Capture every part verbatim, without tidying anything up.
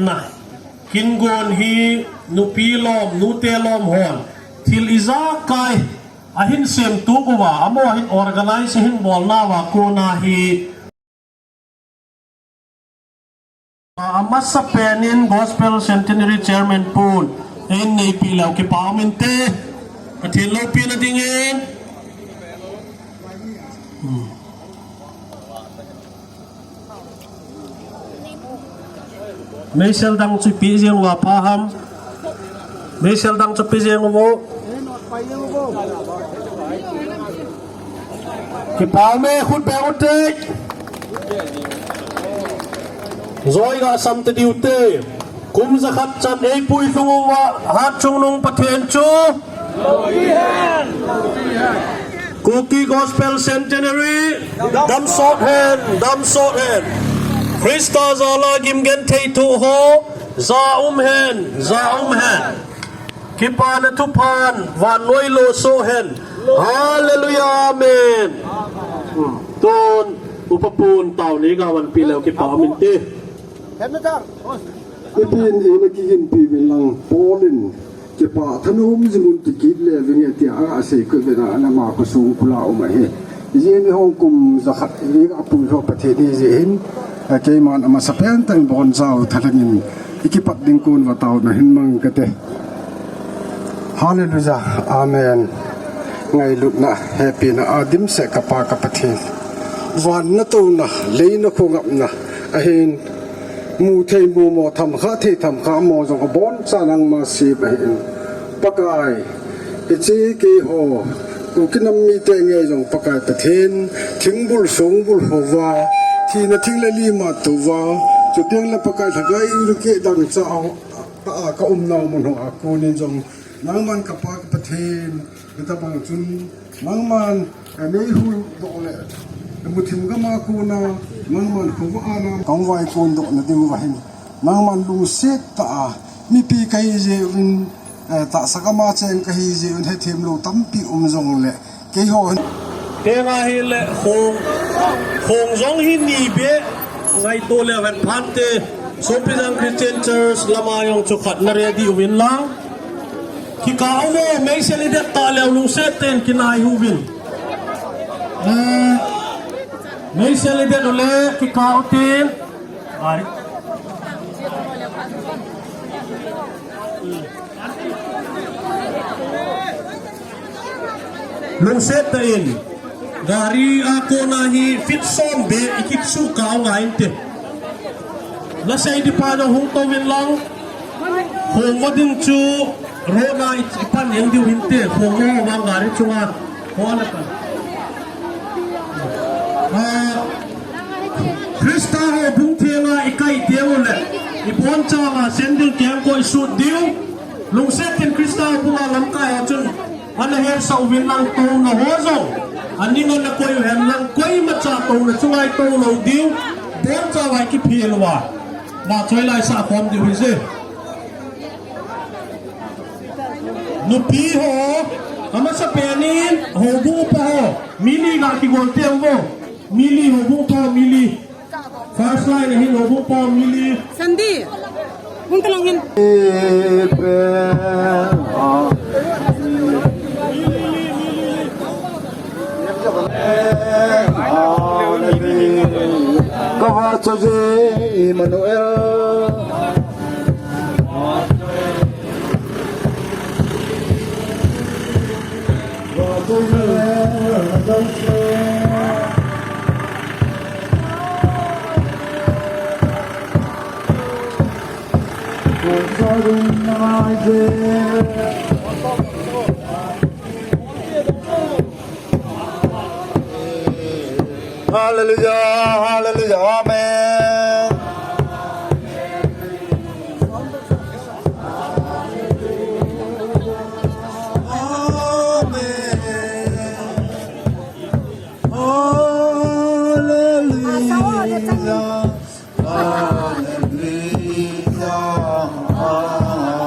Na, kin gon hi nupi lom, nute lom hon thil ijakai ahin semtup uva, amaho hin organize ahin bolnauva kona hi, amasapen in Gospel Centenary Chairman pun eihin neipeh leu kipa um inte. Pathen loupina dingin. Hmm. Meisel dang chu pe jeng uva pha ham. Meisel dang chu pe jeng uvo. Kipa um e, khut beng ute. Joi ga sam tadiu te. Kum jakhat chan eipui lhung uva Hatchungnung Pathen chu Kuki Gospel Centenary, damsot hen, damsot hen. Christa jala gimgenthei thoh ho, ja um hen, ja um hen. Kipana thuphan vannoi losoh hen. Hallelujah, amen. Hmm. Tun, upa pun taona ga vanpeh leu kipa um inte. Ipi in ina kiginpi uvin lang, Paul in, kipah thanom jing un ti kit le vinge tia asei kit uvin a, ama khosung kula um ahi. Ijeh inem hung kum jakhat iga pui lhon Pathen ijeh hin, keiman amasapen tah in bonchau thalheng in ikipat ding kon uva taona hin mang kate. Hallelujah. Amen. Ngailutna, hepina a dimset ka Pa ka Pathen. Van natouna, lei nakhongapna, ahin muthei mumo, thamkha thei thamkha mo jong aboncha nangma sem ahin. Pakai, hiche keiho, Kuki nam mite ngei jong Pakai Pathen, thingbul songbul houva, thina thing le lima touva, chuteng le Pakai lhagai rikeh dangchah ho, ta a ka umnau mun hoa konin jong, nangman ka Pa ka Pathen, hitabang chun, nangman, eh, nei huhdoh le, eh, muthim gama kona, nangman khovah a nam, ka hung vaikon dohna diuva hin, nangman lungset tah a, mipi kahi jeh uvin, eh, tahsa gama cheng kahi jeh uvin, hethem lou tampi um jongle, keiho hin. Tenga hile khong, khong jong hi ni beh ngaito leu hen phante, Songpijang Christian Church lama jong chu khat na ready uvin lang. Kikah uvo, meisel idet tah leu lungset tah in kinai uvin. Eh, meisel idet uleh kikah utin. Ai. Lungset tah in, gari a kona hi feet som beh ikisuhkah u ngai inte. Nasei dipa na hung touvin lang, khong vo ding chu road a i, ipan in diu hinte, khong vo vang gari chunga, khong a na pan. Ah, Christa houbung thenga ikai teng uleh, ibonchauva sandal kengkoh isut diu. Lungset in Christa houbunga lamkai ho chun, ana hetsah uvin lang touna ho jong, aning ana koi uhen lang koimacha touna chunga itou lou diu, bonchauva ikiphel uva. Nachoi lai sah khom diu hije. Nupi ho, amasapen in, houbung upa ho, mi li ga kigol teng uvo, mi li houbung upa ho, mi li. First line ahin houbung upa ho mi li. Sandi, hung talong in. Kava choje Emmanuel. Hallelujah, hallelujah, amen. Amen. Hallelujah. Hallelujah.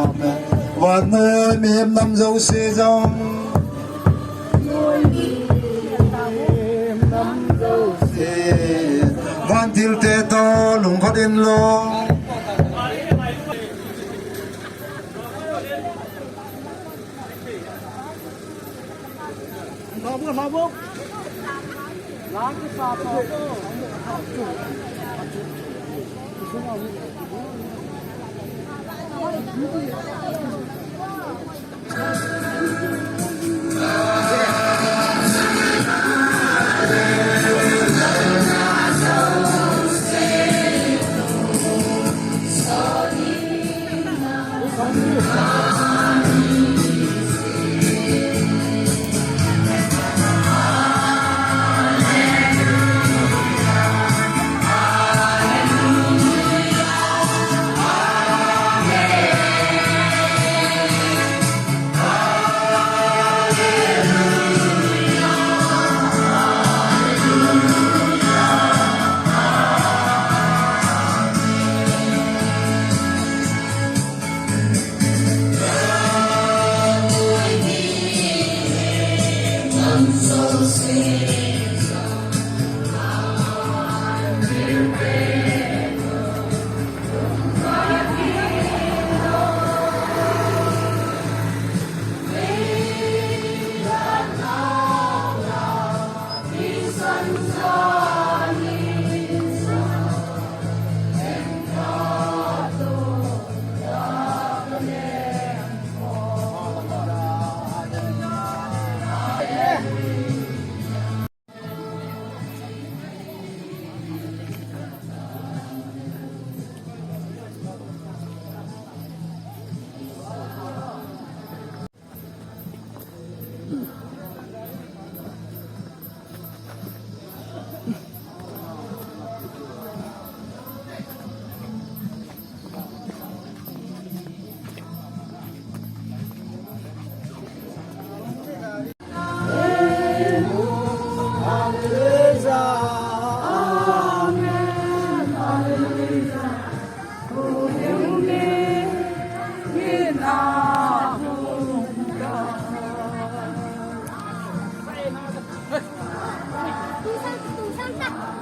Amen. Vannoi mihem nam jouse jong. Vantil te toh lungkhat in long.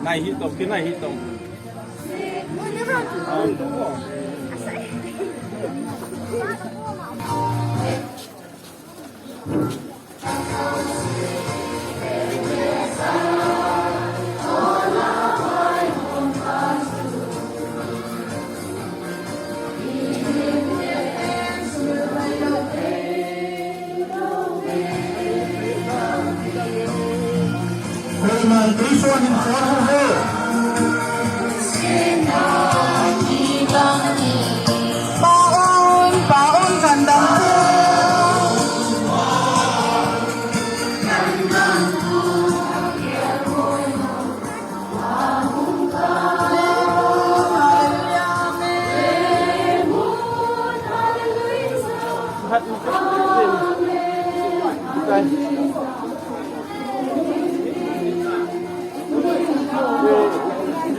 Nai hi tong, ki nai hi tong.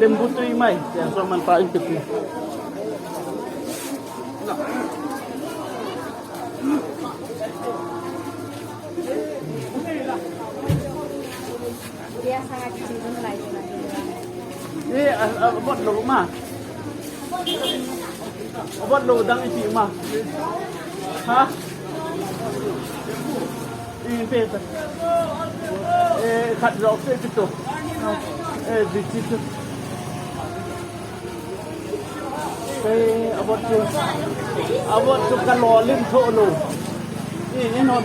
Lembu tui mai, ya, so man pa in tui. Eh, a, a, abot lou ma. Abot lou dang iti ma. Ha? Eh, pe ta. Eh, khat rok se ti to. Eh, di ti to. Kei, abot chu, abot chu ka lolhin tho lou. Eh, eh, no.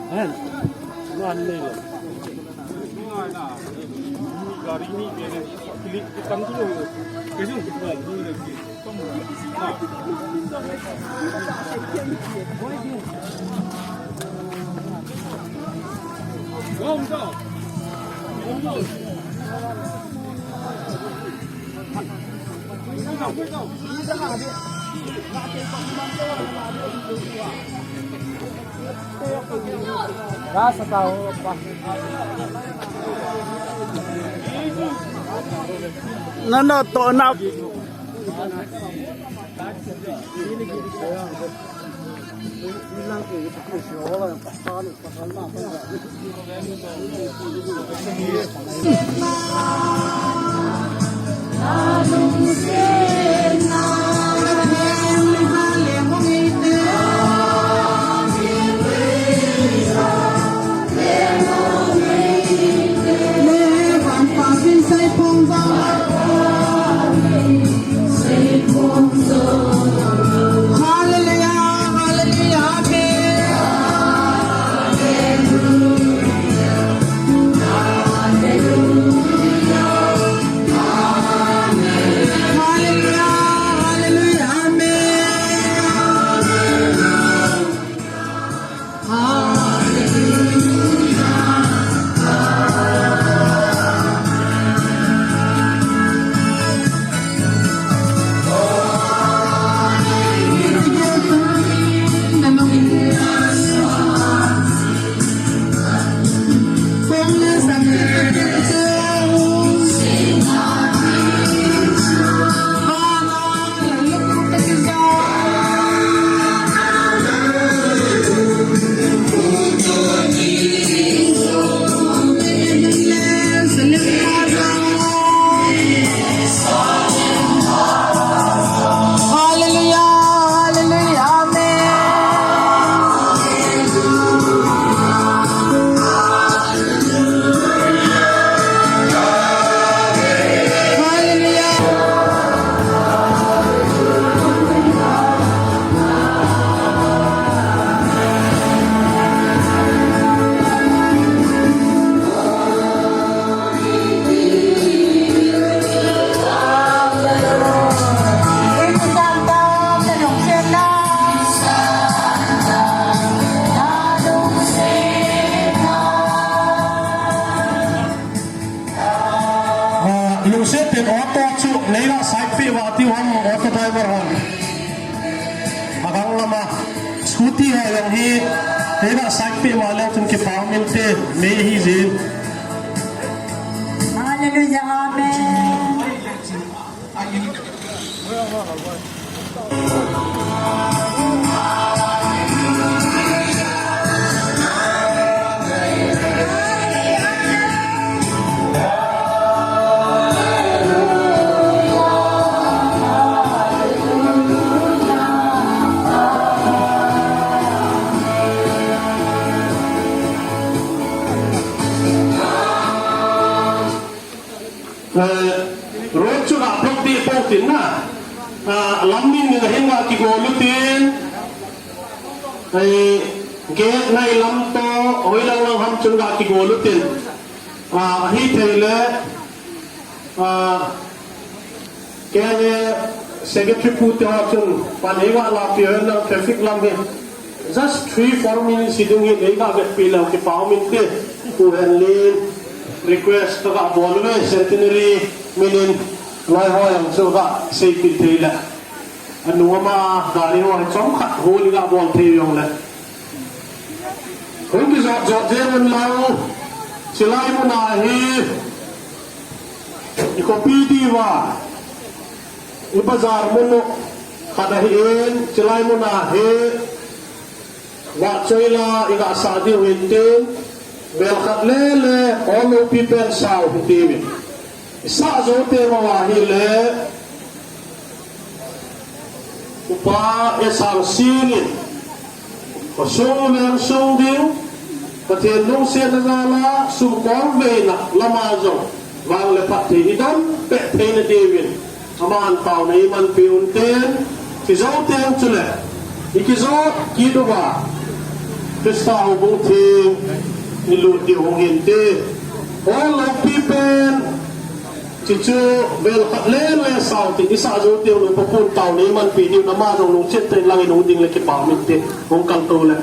Ahem. Lo han nei lo. Gari ni ke, kili kan tu lo. Kesun tu lo. Ni le ki. Tom. Ha. Nana to na. Hallelujah, hallelujah, amen. Hallelujah, hallelujah, amen. Hallelujah, hallelujah, amen. Hallelujah. Ah, lungset in auto chu neiga side peh uva tiu ham, auto driver hon. Agang lama scooty ho jong hi neiga side peh uva leu chun kipa um inte, mei ahi jeh in. Hallelujah, amen. Eh, road chu ga block deh pou tin na. Ah, lam ning ning a hin ga kigol u tin. Eh, gate nai lam toh, hoilang lang ham chun ga kigol u tin. Ah, ahithei le, ah, K N A secretary pu te ho chun, pan ei ga lapi hen lang traffic lam hi. Just three, four minutes hi ding hi, ei ga vetpi leu kipa um inte, Pu Henlin, request ka ga bol uve, Centenary min in, loi ho jong chu ga seipeh thei le. Anung ama, gari ho hi chomkhat hol i ga bol thei jong le. Hung kijot jot jeng un lang, chilai mun a hi, i khopi diuva, i bazar mun u khat ahin, chilai mun a hi, vahchoi la i ga sah diu hin tin, vel khat le le, ol loupi pen sao hi tiuvin. I sah jou teng uva ahile, Upa Esang Sing in, khosung veng sung ding, Pathen lungsetna jal a, sum kol veina lama jong, vang le phatthei i don peh theina diuvin, aman taona i manpi un tin, kijou teng chule, i kijou kit uva, Christa houbung theng i lut diu hung hin tin, ol loupi pen, Chuchu vel khat le le sao tin i sah jou teng le Papu'n taona i manpi diu, ama jong lungset tah in lang in hung ding le kipa um inte, hung kal to le.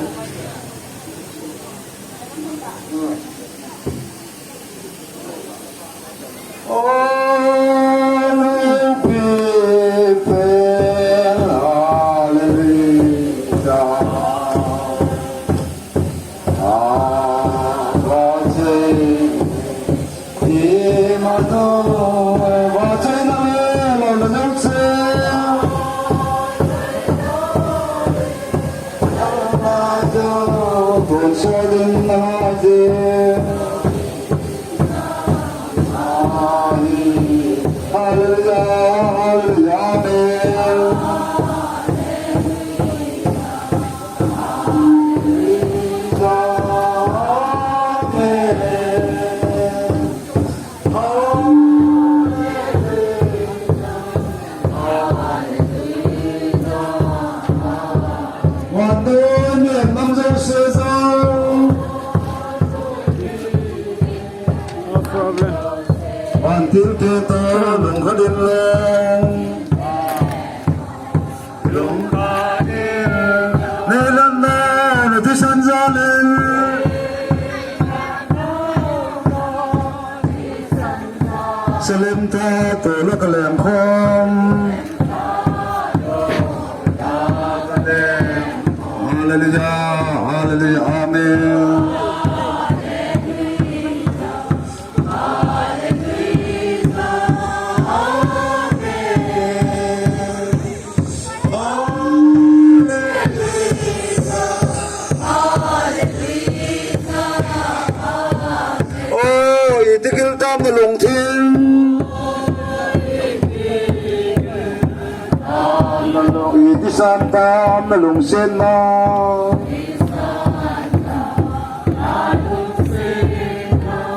Thil theta lungkhat in lang. Lungkhat in. Neilanna nathisan jalin. Salem ta tol'a kaleng khom. Hallelujah, hallelujah, amen. Oh, iti giltam nalungthim. Iti santam nalungsenna.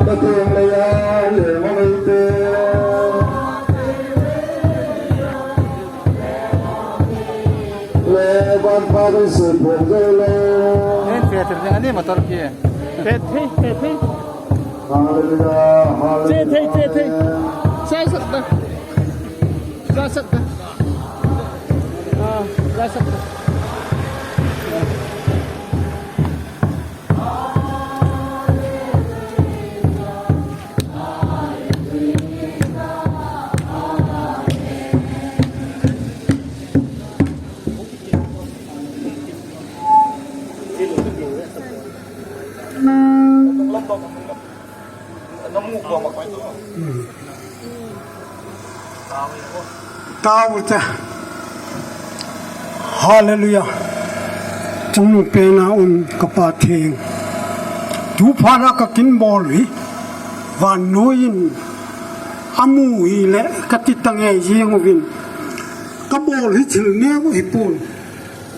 Pathen leiya lengma leite. Le ban pa kan se pon le. Nen pe ter ani motor ki. Pe thei, pe thei. Hallelujah, hallelujah. Che thei, che thei. Sa sak da. Sa sak da. Ah, sa sak da. Tao ta. Hallelujah. Chungnung pena um ka Pathen. Tu phat a ka kin bol hi. Vannoi in amu hi le ka ti ta ngei jing uvin. Ka bol hi thil neo hi pon.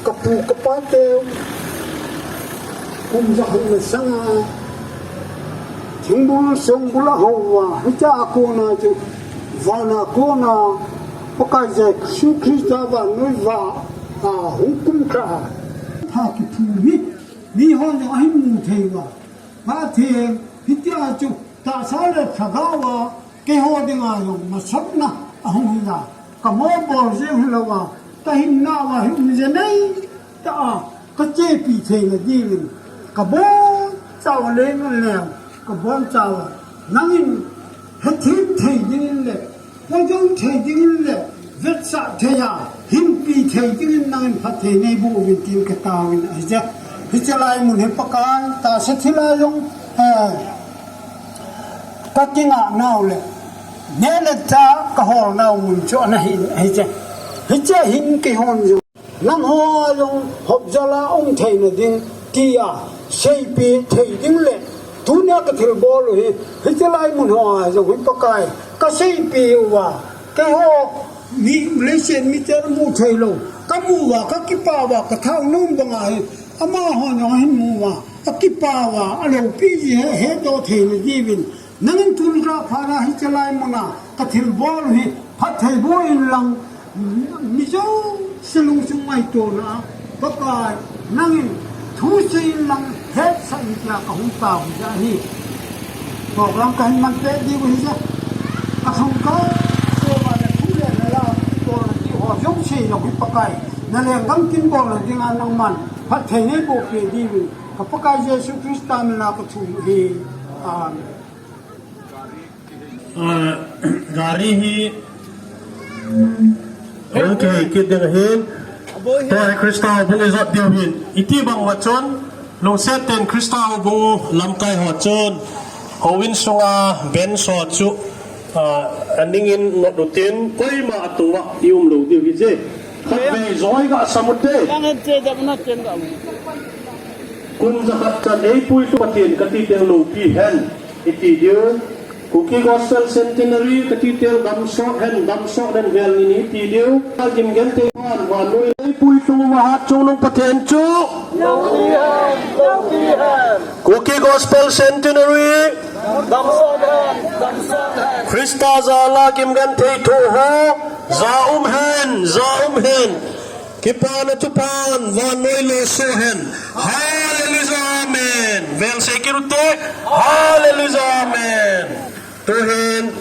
Ka pu ka pa te kum jakhat le sang a thingbul songbul a hou a, hiche a kona chu vana kona Pakai Jesu Christa vannoi va a hung kum kha. Pha kiphu hi mihon jong ahin mu thei uva. Pathen, hitia chu tahsa le lhagao a keiho dinga jong masatna ahung hi a, ka mo bol jeng hilou a, ka hinna uva hi um je nei tah a, ka chepi theina dingin, ka bonchauva leng leng, ka bonchauva nangin hethem thei dingin le, pojou thei dingin le, vetsah thei a, hinpi thei dingin nangin phatthei neiboh uvin tin ka taovin ahi je. Hiche lai mun hi Pakai, tahsa thil a jong, eh, ka kingah nau le, neh le chah ka hol nau mun chu ana hi ahi je. Hiche hin keihon jong. Nangho jong hop jal a um theina ding tia seipi thei ding le tunia ka thilbol u hi, hiche lai mun hoa jong hi Pakai ka seipi uva, keiho mi leiset mite mu theilou ka mu uva, ka kipa uva, ka thanom banga hi amaho jong ahin mu uva, akipa uva, aloupi ji he, hedoh theina diuvin. Nangin tun ka phat a hiche lai muna ka thilbol hi phatthei boh in lang, mi jouse lungsung ngaitona a, Pakai, nangin thusei in lang hetsah in tia ka hung tao hi ja hi. Program ka hin man peh diu hi ja. Ka thong ka, se ba le thu le na la, to na ti ho jouse jong hi Pakai. Na lenggam kin bol na dinga nangman phatthei neiboh peh diuvin. Ka Pakai Jesu Christa mina ka thum u hi. Amen. Ah, gari hi. Okay, kit ding ahin. Tua hi Christa houbung ijot diu hin. Iti bang uva chun, lungset ten Christa houbung lamkai ho chun, houin sunga bench ho chu, ah, aning in not utin, koima atou a i um lou diu hije. Khatvei joi ga sam ute. Kum jakhat chan eipui tu Pathen kati teng loupi hen. Iti diu. Kuki Gospel Centenary kati teng damsot hen, damsot hen vel ni ni iti diu. Gim Genthei pan, vannoi eipui tu Maha Chungnung Pathen chu. Kuki Gospel Centenary. Christa jal a Gim Genthei thoh ho. Ja um hen, ja um hen. Kipana thuphan vannoi losah hen. Hallelujah, amen. Velsei kit ute. Hallelujah, amen. Tuhin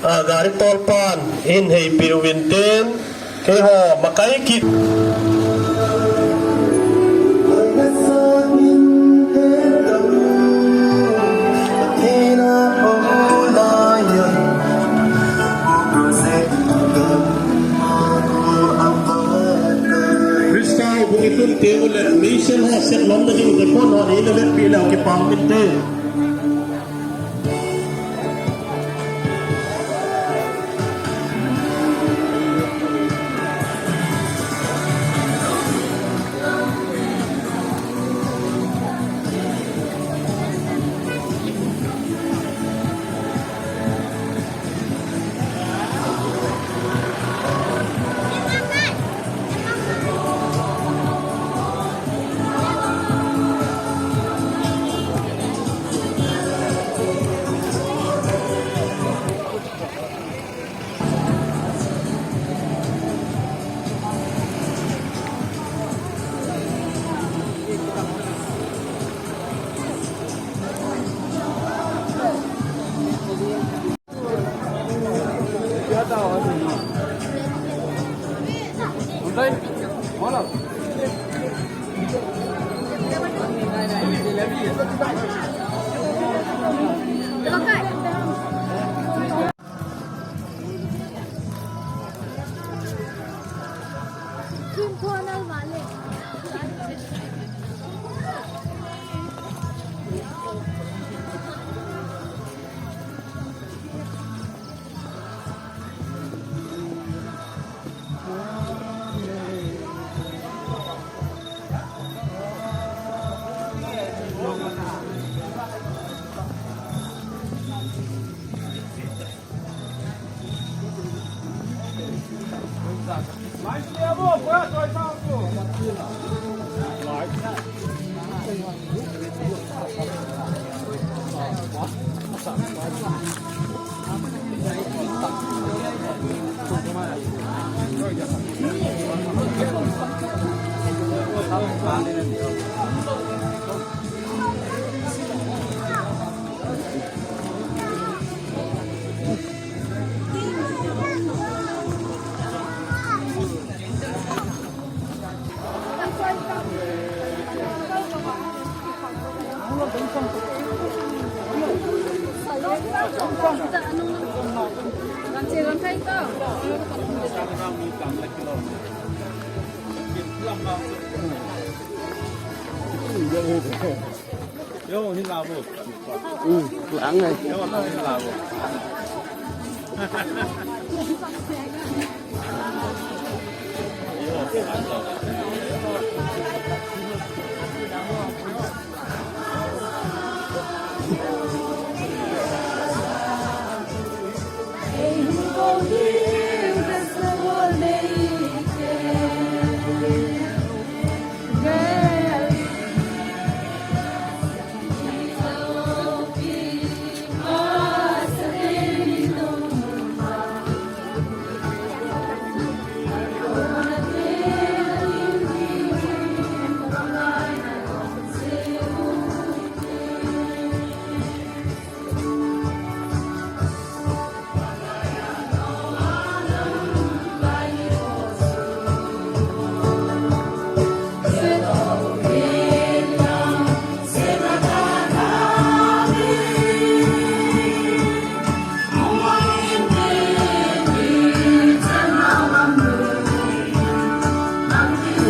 A, gari tolpan in heipi uvin tin, keiho makai kit. Christa bung itun teu le, mission ho set lom na ding te pon ho ni le le pi le ho kipau kit te. Yo, hin la bo. Lang ai. Yo, la, hin la bo.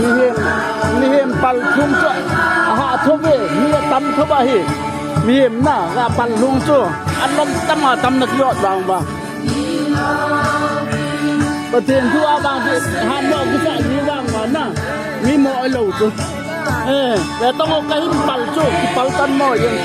Mihem, mihem pal lhung chu aha thou ve, mi atam thou ahi. Mihem na, ga pal lhung chu, alom tam a tam na kilot vang vang. Pathen thu a vang chu, ha mo kisa ni vang vang na, mi mo alo chu. Eh, le tong o kahin pal chu, kipal tan mo yen.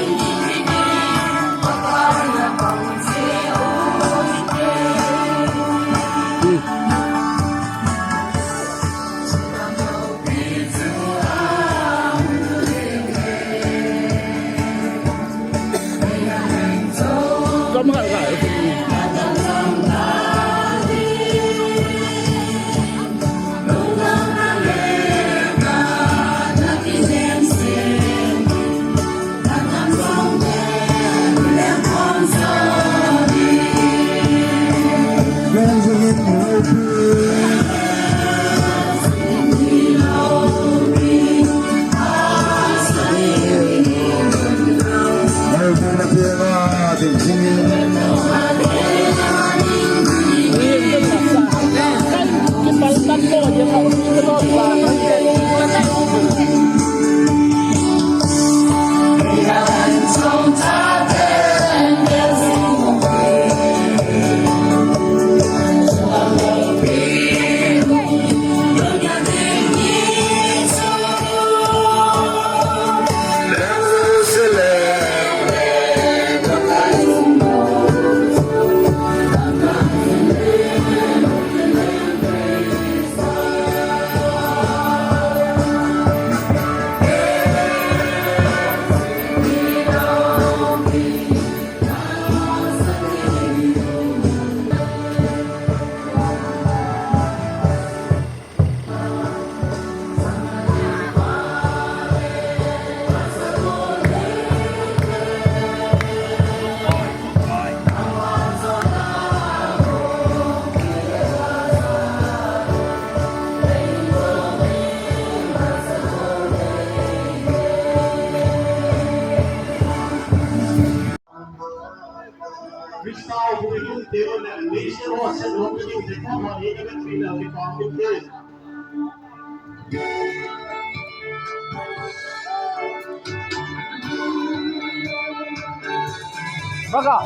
Baga.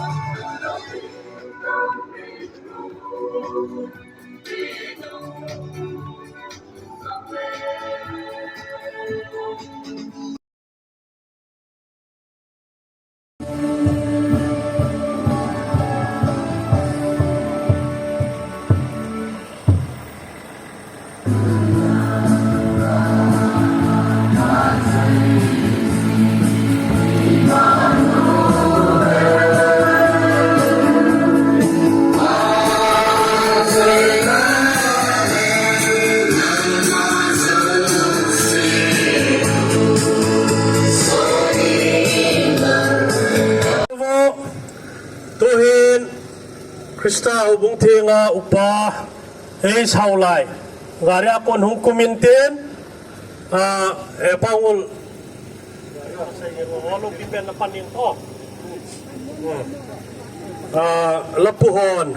Tuhin Christa Houbung Thenga upa, ei, sao lai. Gari a kon hung kum intin, a, e, Pangul. A, lapu hon.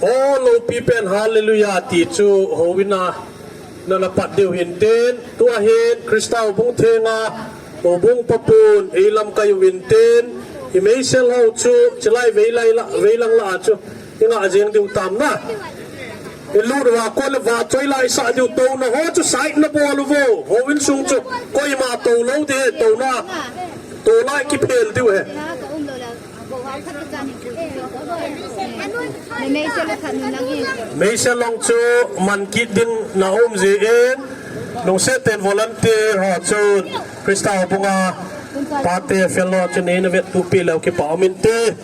O, lopi pen hallelujah ti chu houin a nana pat diu hintin, tua hin Christa Houbung Thenga, Houbung papun, ei lamkai u hintin, i meisel ho chu, chilai veilai la, veilang la chu, i ngah jeng diu tam na. I lut uva, koi le va choi lai sa diu, touna ho chu side na bol uvo, houin sung chu, koima tou lou ding, touna, tou lai kiphel diu he. Meisel long chu man kit ding na um jin, lungset ten volunteer ho chun Christa Houbung a pate fellow chun eina vettup leu kipa um inte.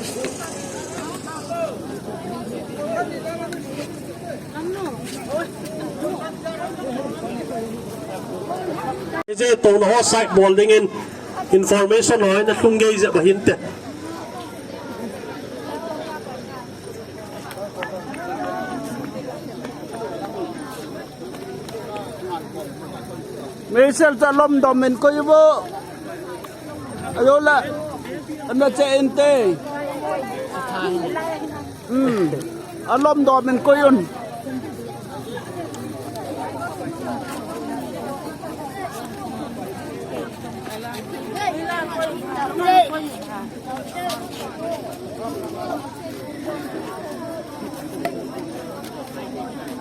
Ije touna ho side bol dingin information ho eina lhung gei jep ahinte. Meisel chu alom dom in koi uvo. Ajo la. Ana che inte. Hmm. Alom dom in koi un.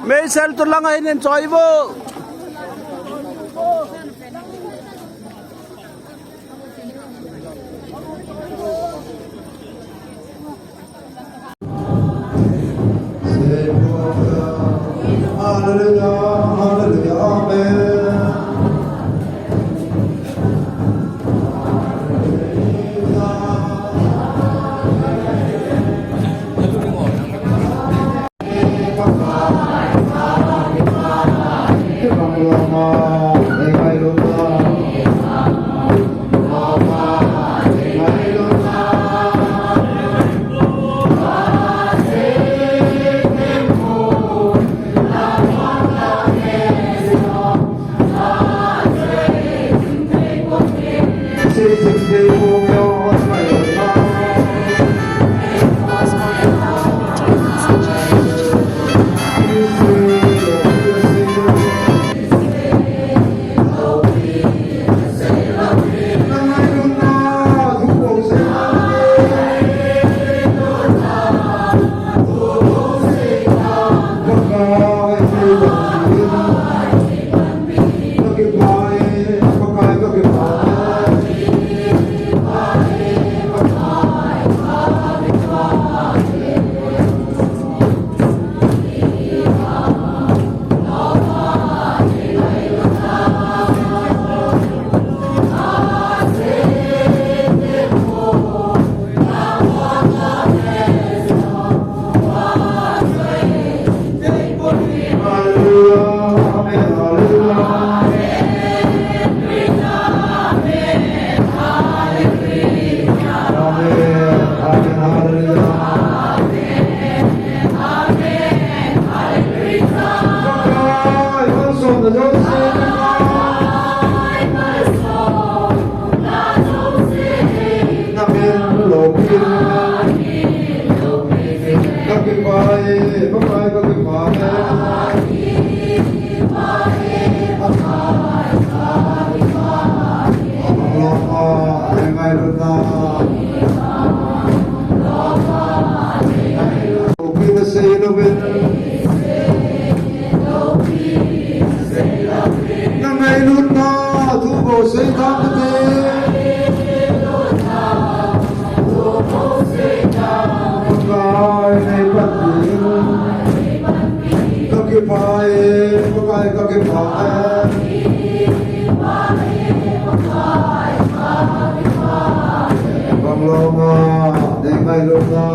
Meisel tu langa hin in choi uvo. Hallelujah, hallelujah, amen. Pakai nei panpin, kakipah e, Pakai kakipah e. Bang lom a, nei ngailutna.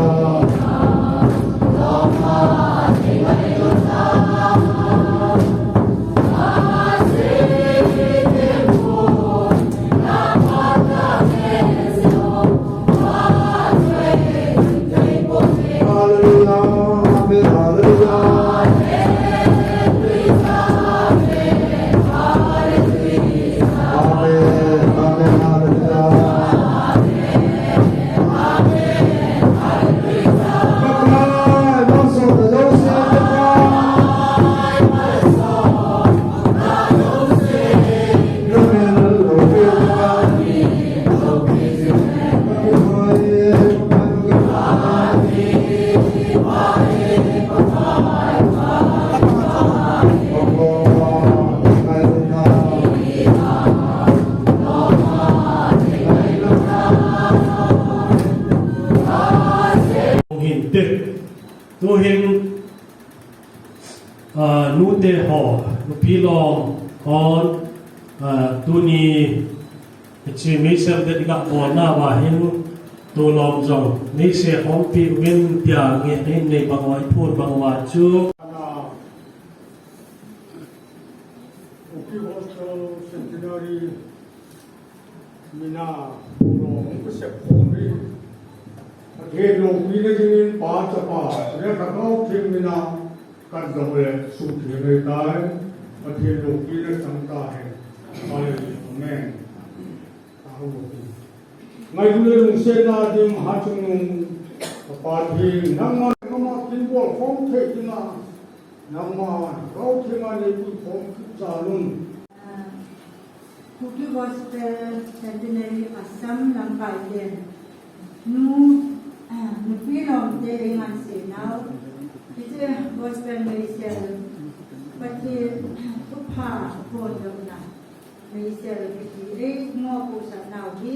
Hallelujah. Amen. Hallelujah. Amen. Amen. Hallelujah. Tuhin, ah, nute ho, nupi lom hon, ah, tuni hiche meisel det iga bolna uva hin, tulom jong meisel khompi uvin tia nge hin nei bang uva, iphon bang uva chu. Kuki Hospital Centenary mina pulong ka sep khom hi. Pathen loupina dingin Pa, Chapa, le Lhagao Theng mina kadong le suhtheng ahitai. Pathen loupina chang tahen. Hallelujah. Amen. Ngailu le lungsetna dim ha chungnung Pathen nangma, nangma kin bol khom thei dinga. Nangma, Lhagao Theng a neipui khom kit jal un. Ah, Kuki Gospel Centenary Assam lamkai ten. Nu, ah, nupi lom te ei ngansei nau. Hiche Gospel meisel. Pathen thupha phondohna. Meisel kiti, eh, mopohsah nau hi,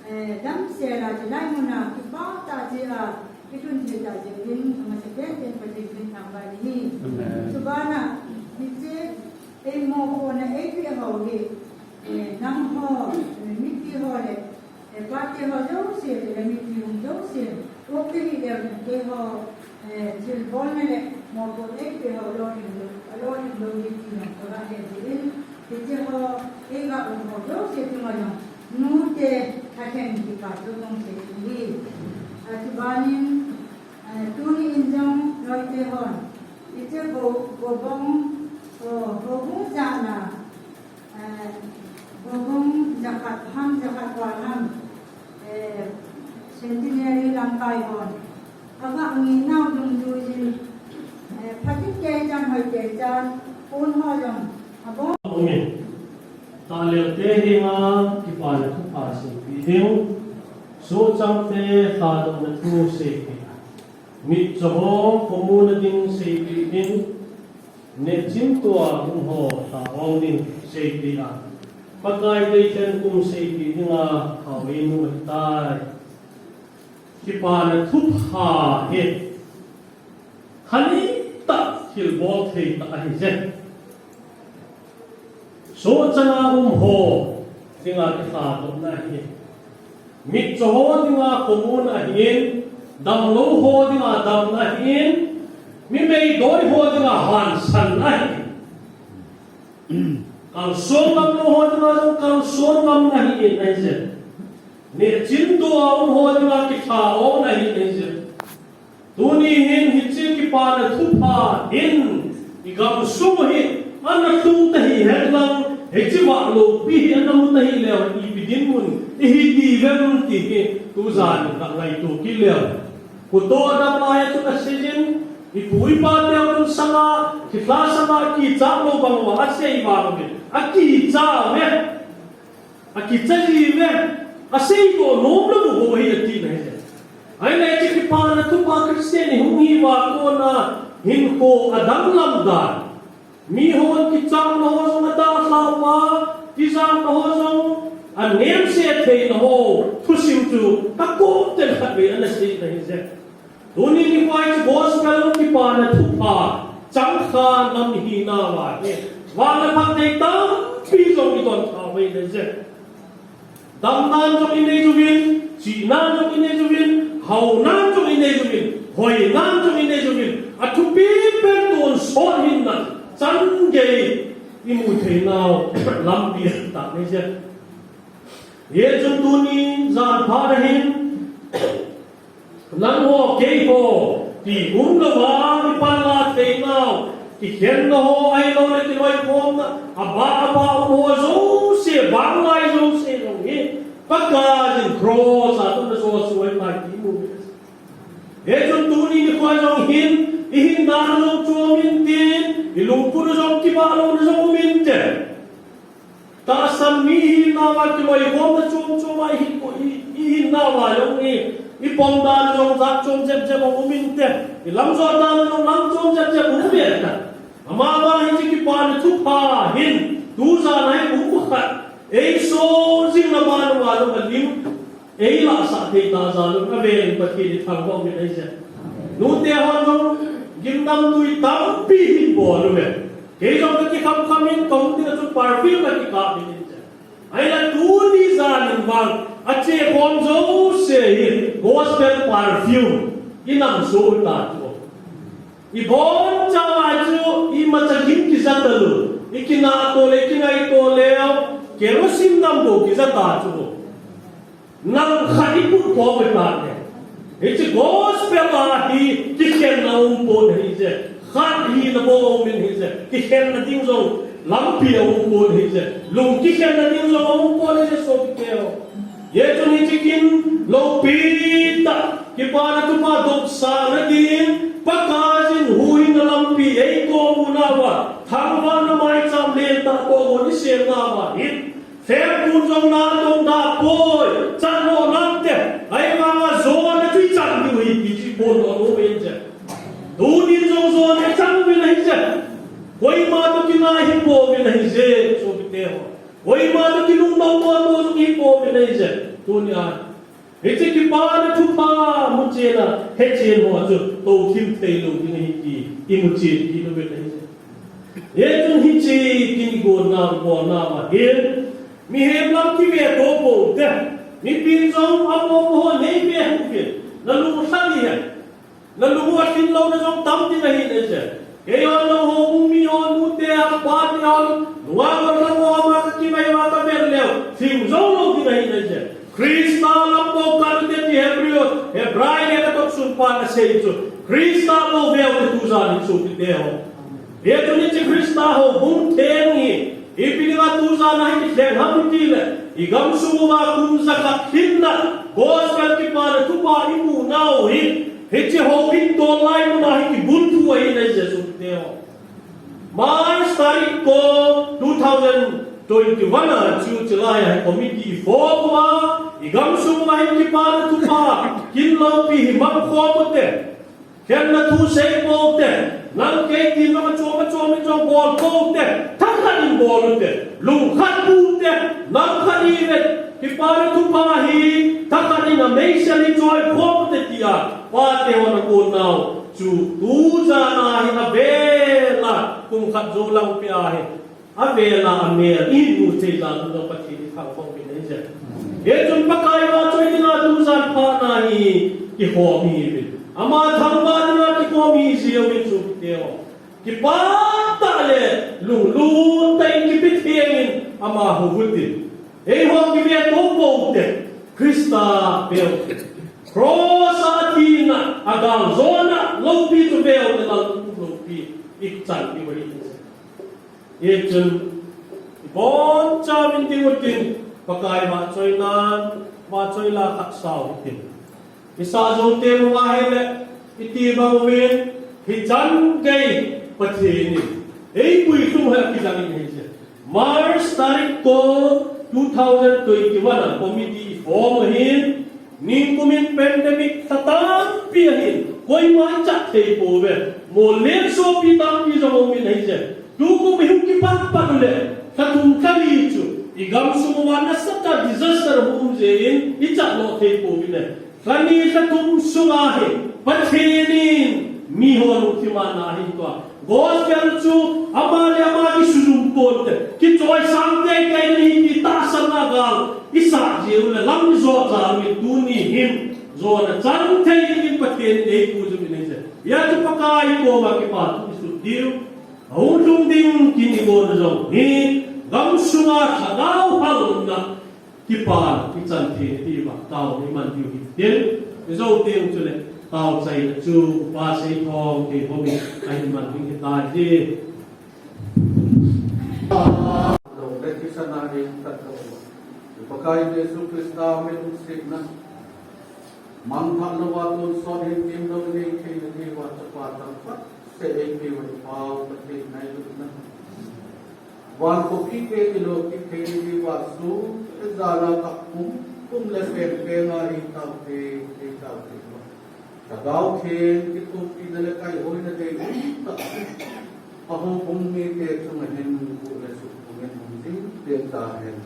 eh, damsel a chulai mun a, kipah tah jeh a, kilhun thei tah jeh uvin, amasapen in Pathen min thangvah nahi. Amen. Chubana, hiche, eh, mopohna eipeh ho hi, eh, nangho, eh, mipi ho le, eh, pate ho jouse le, mipi hung jouse, Kuki hi leu hin keiho, eh, thilbolna le mopohna eipeh ho lolhing lou, lolhing lou ding tina kaga he jeh in, hiche ho, eiga um ho jouse chunga jong, nute thalheng kipah thu kahin sei ahi. Achubanin, eh, tuni in jong loite hon, hiche ho, ho bong, ho, ho bung jana, Eh, bong jakhat ham, jakhat val ham, eh, Centenary lamkai hon. Aga ngi nau dungjuiyin, eh, phatin kei chan hoi kei chan, pon ho jong, abon. Amen. Talel te henga kipana thupha seipeh ding. Sochang te lhadohna thu seipeh. Mitcho ho khomun a ding seipeh ding. Nehching tua um ho lha ong ding seipeh a, Pakai deilhen kum seipeh dinga hao einu ahitai. Kipana thupha hi, khanei tah thilbol thei tah ahi jeh. Sochang a um ho dinga kilhadohna ahi. Mitcho ho dinga khomun ahin, damlou ho dinga damna ahin, mi meidoi ho dinga hansanna ahin. Kalson ngamlou ho dinga jong kalson ngamna ahin, ahi jeh. Nehching tua um ho dinga kilha ongna ahin, ahi jeh. Tuni hin hiche kipana thupha hin, igamsung u hi, ana lhung tahih hen lang, hiche vah loupi hi ana mu tahih leu, ipi dinmun ihi diuvem ti hi, tujan in kangaito kit leu. Khuto adam lai a chun asei jin, ipu ipa teu lungsang a, kilhasam a, kichat lou bang uva asei vang uve, akichat uve. Akicha jiuve, aseidoh nom lou bou ahi ati nahi. Ahile hiche kipana thupha Christian ihung hiuva kona hinkho adanglam dan. Mihon kichatna ho jong adalhah uva, Tijat ho jong, anemse theina ho, thusim chu, kakom ten khatvei ana sei nahi je. Tuni nikho hi chu gospel kipana thupha, changkhat nam hi nau ahi. Vang le phatthei tampi jong idon tha uve nahi je. Damnan jong inei uvin, chihnan jong inei uvin, haonan jong inei uvin, hoinan jong inei uvin, athupi pen tonsot hinna, chan gei imu theinau lampi ahi ta nahi je. Hijeh chun tuni jan phat ahin, nang ho, kei ho, ti umlouva, ipanla theinau, kikhenna ho, ahilouleh kiloikhomna, abah abah um ho jouse, vanglai jouse jong hi, Pakaiyin cross a tun ajo suhai tai ti imu uve. Hijeh chun tuni nikho jong hin, ihinna jong chom intin, ilungput jong kibah louna jong um inte. Tahsan mi ihinna uva kiloikhomna chom chom a ihi, i, ihinna uva jong hi, ipom dan jong jat chom jep jep a um inte. Ilamjot dan jong lam chom jep jep a um inte. Amavang hiche kipana thupha hin, tujan a hi um khat, eiso jing na ban uva jong alim, eilahsah thei ta jal un, avel in Pathen ithangvah uvin ahi je. Nute hon jong gimnamtui tampi hin bol uve. Kei jong kakikham kham in, kahung ding a chun perfume kakikap in ahi je. Ahile tuni jan in vang, achekhom jouse hi gospel perfume inamso u ta chu. Iboncha a chu imacha gim kija talou, ikinah to le, ikingai to leu, kerosene nam bou kija ta chu. Nam khat iput khom u ahi tah le. Hiche gospel a hi kikhenna aumpon ahi je. Khat hina bou aumin ahi je. Kikhenna ding jong lampi aumpon ahi je. Lung kikhenna ding jong aumpon ahi je sopite ho. Hijeh chun hiche kin loupi tah, kipana thupha dopsahna din, Pakaiyin huhhingna lampi eikom u nauva, thangvahna maicham lentah toh gon isem nauva hin, Fem kun jong natong da poi, chan lou nante, ahivanga jona chu ichan diu ahi ti chu ibol lou nom ahi je. Tunin jong jona ichang uvin ahi je. Koima toh kinah hi pouvin ahi je, sopite ho. Koima toh kilungdong mo mo jong hi pouvin ahi je. Tunia. Hiche kipana thupha muchen a, hechen ho chu, touthim thei lou ding ahi ti, imuchen kit uvin ahi. Hijeh chun hiche kin igonna, igonna uva hin, mihem lam kive to pou te, mipin jong apopo ho nei ve uvin, nalung lha ding ahi. Nalung u alhin louna jong tam ding ahi nahi je. Kei hon, nangho, mi hon, nute hon, pate hon, nungah hon, nangho, ama kakimai uva kavet leu, lhing jou lou ding ahi nahi je. Christa lam bou kal ute ti Hebrew, Hebrai lekhathot sunpan asei chu. Christa bou ve ute tujan hin sopite ho. Hijeh chun hiche Christa houbung theng hi, ipi dinga tujan a hi kilheng ham itile, igamsung uva kum jakhat lhinna, gospel kipana thupha imu nau hi, hiche houin tol lai muna hi kibulphu ahi nahi Jesu te ho. March tarik ko two thousand twenty-one a chu chulai a hi committee form uva, igamsung uva hi kipana thupha kin loupi hi mang khom ute. Khenna thu sei pou te, nang kei tin jong achom achom in jong bol pou te, thakhat in bol ute, lungkhat pou te, nam khat ivet, kipana thupha hi, thakhat in ameisel in choi khom ute tia, pate hon akon nau chu, tujan a hi avel a, kum khat jou lang pia hi. Avel a amel, imu thei jal un jong Pathen ithangvah uvin ahi je. Hijeh chun Pakai vahchoi dinga tujan phat na hi kihom ihiuvin. Ama thangvah dinga kihom ihi jiuvin sopite ho. Kipah tah le lunglut tah in kipe theng in ama hou utin. Eiho kive to pou te, Christa ve ute. Cross a thina, agal jona loupi chu ve ute, gal loupi ichan diu ahi. Hichun, ibonchauvin ding utin, Pakai vahchoinan, vahchoi la khat sau hitin. Isa jou teng uva ahile, iti bang uvin, hichan gei Pathen in eipui lhung hi akijang in ahi je. March tarik ko two thousand twenty-one a committee form ahin, ningkum in pandemic lha tampi ahin, koima ichat thei pouve. Mollen sopi tampi jong aumin ahi je. Tukum ihung kipat pat uleh, lha thum lha li chu, I gamsung uva nasatah disaster hung um jeh in, i chat lou thei pouvin ahi. Lha ni lha thum sunga hi, Pathen in miho lungthim a na ahin tua. Gospel chu ama le ama kisujum ponte, kichoisang teitei in ahi ti tahsanna gal i sah jeh u le lam i jot jal uvin, tuni hin jona chan thei in Pathen in eipuijop in ahi. Hijeh a chu Pakai koma kipathu i sut diu. Ahung lhung ding kin i gonna jong hi, gamsunga lhagao halna kipana i chan thei diuva taona i man diu hitin, i jou teng chule taochaina chu Upa Seithong Keihomin ahin man ding ahitai. Lou le thisan a ding khat lou. Pakai Jesu Christa min lungsetna, mangthah louva tonsot hinkho lou nei theina diuva Chapa thangvah seh eipeuva i Pau Pathen ngailutna, van khopi te kilou kit thei diuva sum le jana kah pum pum le peng peng a eitaute, eitaute uva Lhagao Theng kithopina le kaihoina dei umtah a houbung mite chunga hin guh le sukpum in um jing peh tahen.